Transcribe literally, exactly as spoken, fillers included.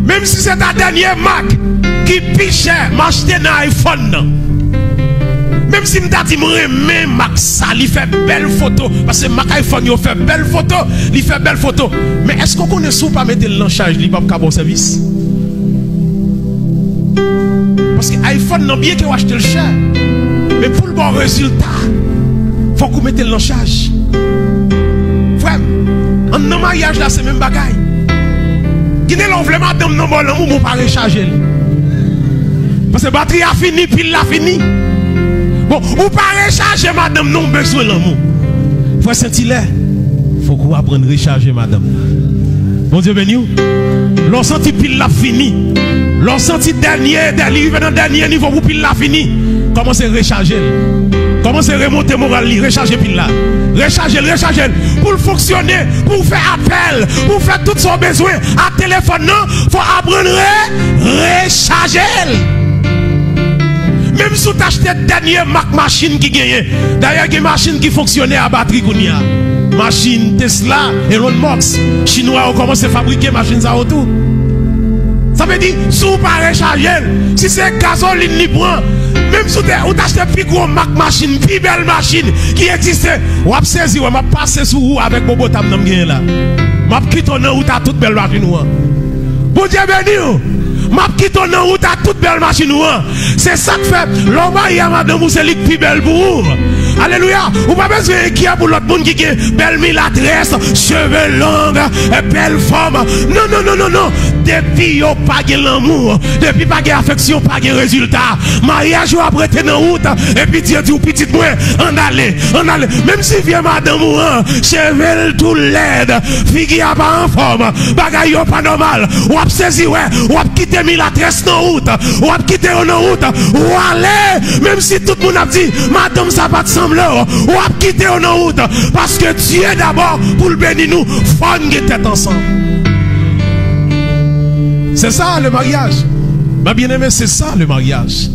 Menm si se ta dènye mak ki pi chè m achte nan iPhone nan. Menm si m ta di m renmen mak sa, li fè bèl foto, paske mak iPhone yo fè bèl foto, li fè bèl foto. Men èske w konnen si w pa mete l nan chaj, li p ap ka ba w sèvis? Paske iPhone nan, byen ke w achte l chè, men pou l ba w rezilta, fòk ou mete l nan chaj. Frè m, anndan maryaj la, se menm bagay. Gen de lè w vle madanm nan ba w lanmou, men w pa rechaje l. Paske batri a fini, pil la fini. Bon, ou pa rechaje madanm nan, ou bezwen lanmou. Frè Sentilè, fòk ou aprann rechaje madanm nan. Bondye beni w. Lè w santi pil la fini, lè w santi dènye, dè-, li rive nan dènye nivo pou pil la fini, kòmanse rechaje l. Kòmanse remonte moral li, rechaje pil la. Rechaje l, rechaje l. Pou l fonksyone, pou w fè apèl, pou w fè tout sa w bezwen ak telefòn nan, fò w aprann re-, rechaje l. Menm si w t achte dènye mak machin ki genyen. Dayè, gen machin ki fonksyone a batri kounye a. Machin Tesla, Elon Musk, Chinwa yo kòmanse fabrike machin sa yo tou. Sa vle di, si w pa rechaje l, si se gazolin li pran, menm si w te, ou t achte pi gwo mak machin, pi bèl machin ki egziste, w ap sezi wè m ap pase sou ou avèk bobotam nan m genyen la. M ap kite w nan wout a tout bèl machin ou an. Bondye beni w. M ap kite w nan wout a tout bèl machin ou an. Se sa k fè, lè w marye a madanm ou, se li k pi bèl pou ou. Alelouya. Ou pa bezwen enkyè pou lòt moun ki gen bèl milatrès, cheve long, bèl fòm. Non, non, non, non, non. Depi yo pa gen lanmou, depi pa gen afeksyon, pa gen rezilta. Maryaj yo ap rete nan wout, epi Dye di w, pitit mwen, ann ale, ann ale. Menm si vye madanm ou an, cheve l tou lèd, figi a pa anfòm, bagay yo pa nòmal, w ap sezi wè, w ap kite milatrès nan wout, w ap kite yo nan wout, w ale, menm si tout moun ap di, madanm sa pa t sanble w, w ap kite yo nan wout, paske Dye dabò pou l beni nou, fò n gen tèt ansanm. C'est ça le mariage. Ma bien-aimée, c'est ça le mariage.